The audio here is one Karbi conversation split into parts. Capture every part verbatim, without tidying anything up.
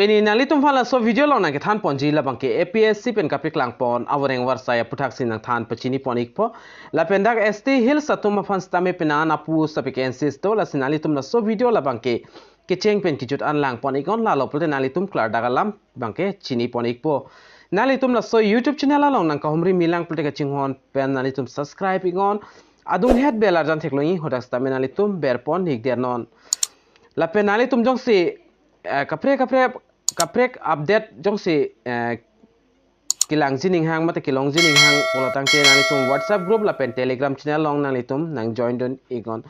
Pini nanglitum aphan laso video along nangkethan ponji labangke A P S C pen kapeklang pon avoreng avarsai aputhaksi nangthan pachini pon ikpo. Lapen dak S T Hills atum aphan sitame penang apost avacancies do, lasi nanglitum laso video labangke kecheng pen kejut an lang pon iknon, lalo pulote nanglitum klardak alam abangke chini pon ikpo. Nanglitum laso YouTube channel along nangkahumri milang pulote kachinghon pen nanglitum subscribe iknon. Adunghet bell arjan theklongji, hadak sitame nanglitum ber pon ikdet non. Lapen nanglitum jongsi eh, kaprek kaprek kaprek update jongsi eh, kelangji ninghang mate kelongji ninghang pulo tangte nanglitum WhatsApp group lapen Telegram channel along nanglitum nangjoin dun iknon.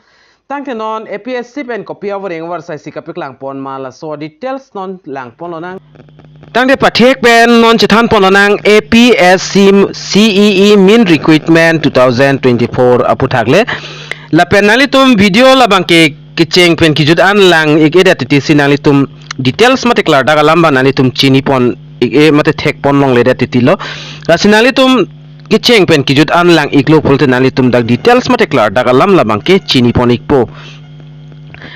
Tangte non A P S C pen kopi avoreng avarsai si kapeklang pon ma, laso details non lang pon lonang. Tangte pathek pen non chethan pon lonang, A P S C C E E main recruitment two thousand twenty-four aputhak le. Lapen nanglitum video labangke kecheng pen kejut an lang ik-edet titi si nanglitum details mate klardak alam abang nanglitum chini pon ik-e mate thek pon longledet titi lo. Lasi nanglitum kecheng pen kejut an lang iklo pulote nanglitum dak details mate klardak alam labangke chini pon ikpo.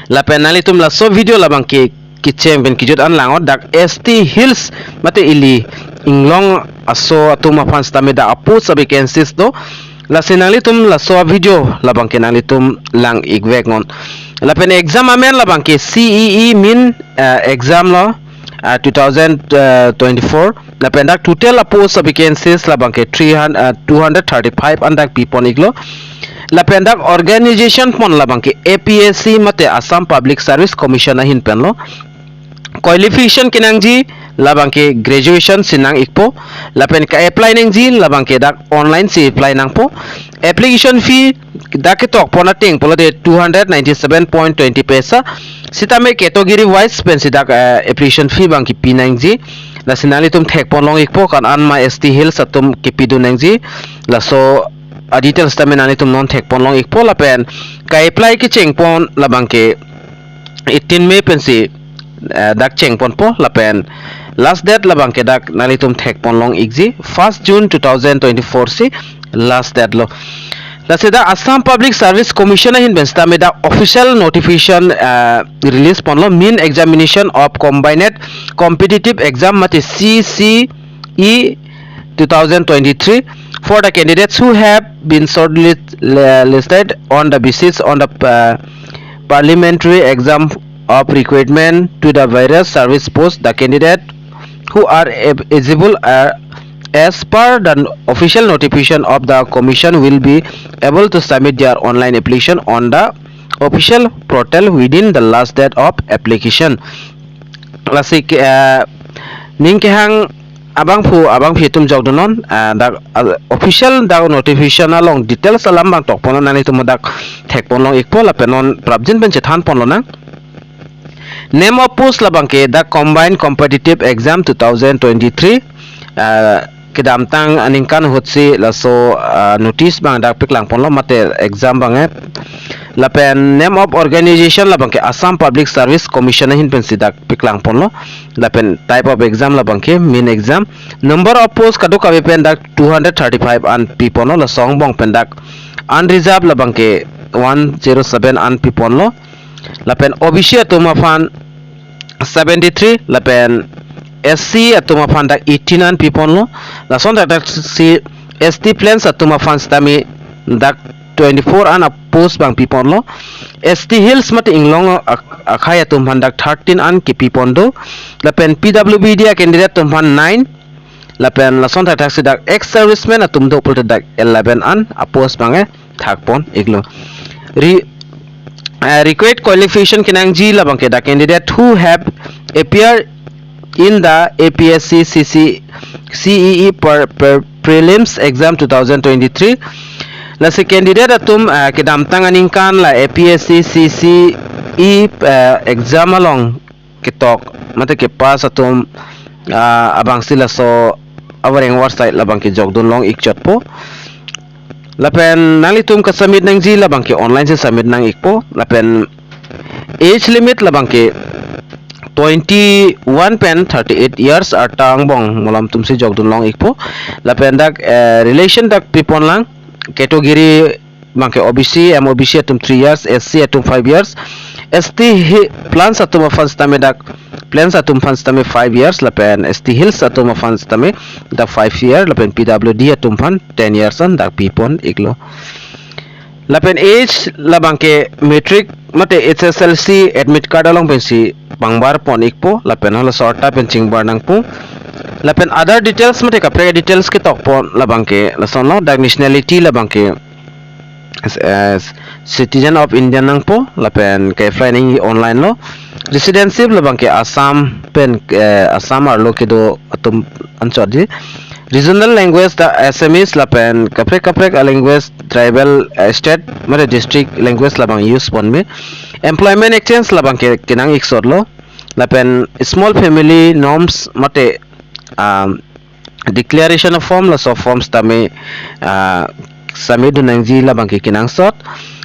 Lapen nanglitum laso video labangke kecheng pen kejut an lang-o, dak S T Hills mate ili inglong aso atum aphan sitame dak apost avacancies do. Lasi nanglitum laso video labangke nanglitum lang ikvek non. Lapen exam amen labangke C E E main eh, exam lo ah, two thousand twenty-four. Lapen dak total apost avacancies labangke three hundred, ah, two hundred thirty-five an dak pi pon iklo. Lapen dak organization pon labangke A P S C mate Assam Public Service Commission ahin pen lo. Qualification kenangji labangke graduation si nang ikpo. Lapen ka-apply nangji labangke dak online si apply nangpo. Application fee dak ketok pon ateng pulote two hundred ninety-seven point twenty paisa. Sitame category wise pensi dak eh, application fee abang kepi nangji. Lasi nanglitum thek pon long ikpo, kan an ma S T Hills atum kepi dun nangji. Laso a details tame nanglitum non thek pon long ikpo. Lapen ka-apply kecheng pon labangke eighteen May pensi eh, dak cheng ponpo, lapen last date labangke dak nanglitum thek pon long ikji, first June two thousand twenty-four si last date lo. Lasi dak Assam Public Service Commission ahin pen sitame dak official notification eh, release ponlo, main examination of combined competitive exam mate C C E two thousand twenty-three for the candidates who have been shortlisted on the basis on the uh, parliamentary exam of recruitment to the various service posts. The candidate who are eligible are, as per the official notification of the commission, will be able to submit their online application on the official portal within the last date of application. Lasi ke, eh, ning kehang abangphu abangphi atum jok dun non, eh, dak ah, official dak notification along details alam abang tok pon, nanglitum dak thek pon long ikpo lapen non prapjin pen chethan pon lonang. Name of post labangke dak Combined Competitive Exam two thousand twenty-three, eh, kedamtang aningkan ahutsi laso ah, notice abang dak paklang ponlo mate exam abang eh. Lapen name of organization labangke Assam Public Service Commission ahin pensi dak paklang ponlo. Lapen type of exam labangke main exam. Number of post kadokave pen dak two hundred thirty-five an pi ponlo, laso angbong pen dak unreserved labangke one zero seven an pi ponlo. Lapen O B C atum aphan seventy-three, lapen S C atum aphan dak eighteen an pi ponlo. Lason dak dak si S T Plains atum aphan sitame dak twenty-four an apost abang pi ponlo. S T Hills mate inglong ak- akhei atum aphan dak thirteen an kepi pon do. Lapen P W B D a candidate atum aphan nine. Lapen lason thakthak si dak ex serviceman atum do pulote dak eleven an apost abang eh thak pon iklo. Re- uh, required qualification kenangji labangke the candidate who have appeared in the A P S C C C C E E per, per prelims exam two thousand twenty-three. Lasi candidate atum uh, kedamtang aningkan la A P S C C C E uh, exam along ketok mate kepass atum uh, abangsi laso avoreng avarsai labangke jok dun long ik chotpo. Lapen nanglitum ka submit nangji labangke online si submit nang ikpo. Lapen age limit labangke twenty-one pen thirty-eight years arta angbong malom atumsi jok dun long ikpo. Lapen dak eh, relation dak pi pon lang, category abangke O B C, M O B C atum three years, S C atum five years, S T hi-, plains atum aphan sitame dak, plains atum aphan sitame five years, lapen S T hills atum aphan sitame dak five year, lapen P W D atum aphan ten years an dak pipon iklo. Lapen age labang ke matric mate H S L C admit card along pensi pangbar pon ikpo, lapen hala sorta pen chingbar nangpo. Lapen other details mate kaprek details ketok pon labang ke lasonlo, dak nationality labang ke as, as citizen of India nangpo, lapen ke-apply nangji online lo. Citizenship labang ke Assam pen, eh, Assam arlo kedo atum anchot ji. Regional language dak Assamese lapen kaprek kaprek a language tribal, eh, state mate district language labang use ponme. Employment exchange labang ke kenang iksot lo. Lapen small family norms mate, um, declaration of form, laso form sitame, ah, submit dun nangji labang ke kenangsot.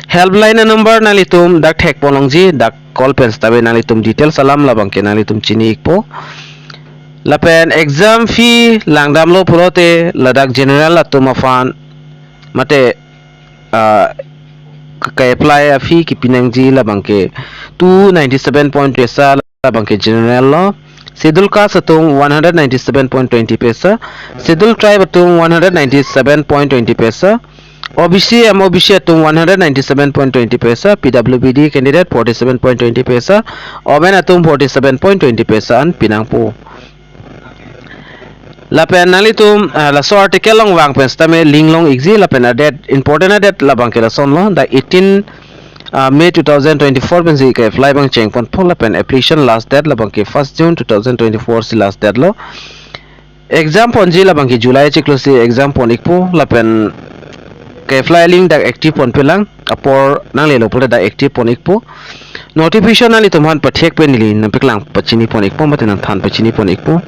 Helpline number nanglitum dak thek pon longji, dak call pen sitame nanglitum details alam labang ke nanglitum chini ikpo. Lapen exam fee langdamlo pulote ladak general atum aphan mate, ah, ke-, ke-apply a fee kepi nangji labang ke two ninety seven point paisa labang ke general lo. Schedule caste atum one hundred ninety seven point twenty paisa, schedule tribe atum one hundred ninety seven point twenty paisa, O B C, M O B C atum one hundred ninety seven point twenty paisa, P W B D candidate forty seven point twenty paisa, women atum forty seven point twenty paisa an pinangpo. Lapen nanglitum, ah, laso article along vang pen sitame link long ikji, lapen a date, important a date labang ke lasonlo, dak eighteen, ah, May two thousand twenty-four pensi ke-apply abang cheng ponpo, lapen application last date labang ke first June two thousand twenty-four si last date lo. Exam ponji labang ke July chiklo si exam pon ikpo, lapen ke-apply link dak active ponpelang, apor nanglelo pulote dak active pon ikpo. Notification nanglitum aphan pathek pen neli nangpaklang pachini pon ikpo, mate nangthan pachini pon ikpo.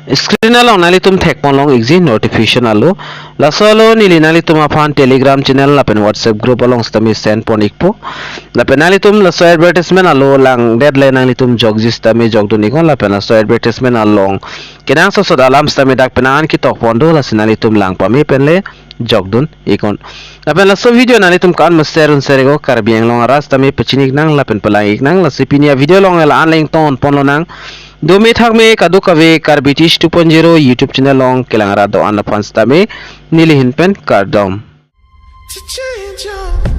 Screen along nanglitum thek pon long ikji notification alo. Laso alo neli nanglitum aphan Telegram channel lapen WhatsApp group along sitame send pon ikpo. Lapen nanglitum laso advertisement alo langdet le nanglitum jokji sitame jokdun iknon, lapen laso advertisement along kenangsot sot alam sitame dak penang an ketok pon do, lasi nanglitum lang pame pen le jokdun iknon. Lapen laso video nanglitum kan ma share un share iknon, Karbi Anglong arat sitame pachini iknang lapen palang iknang, lasi pini a video along la-an le ington pon lonang. Dome thakme kadokave Karbi Teach two point zero YouTube channel along kelang arat do-an aphan sitame neli ahin pen kardom. To change your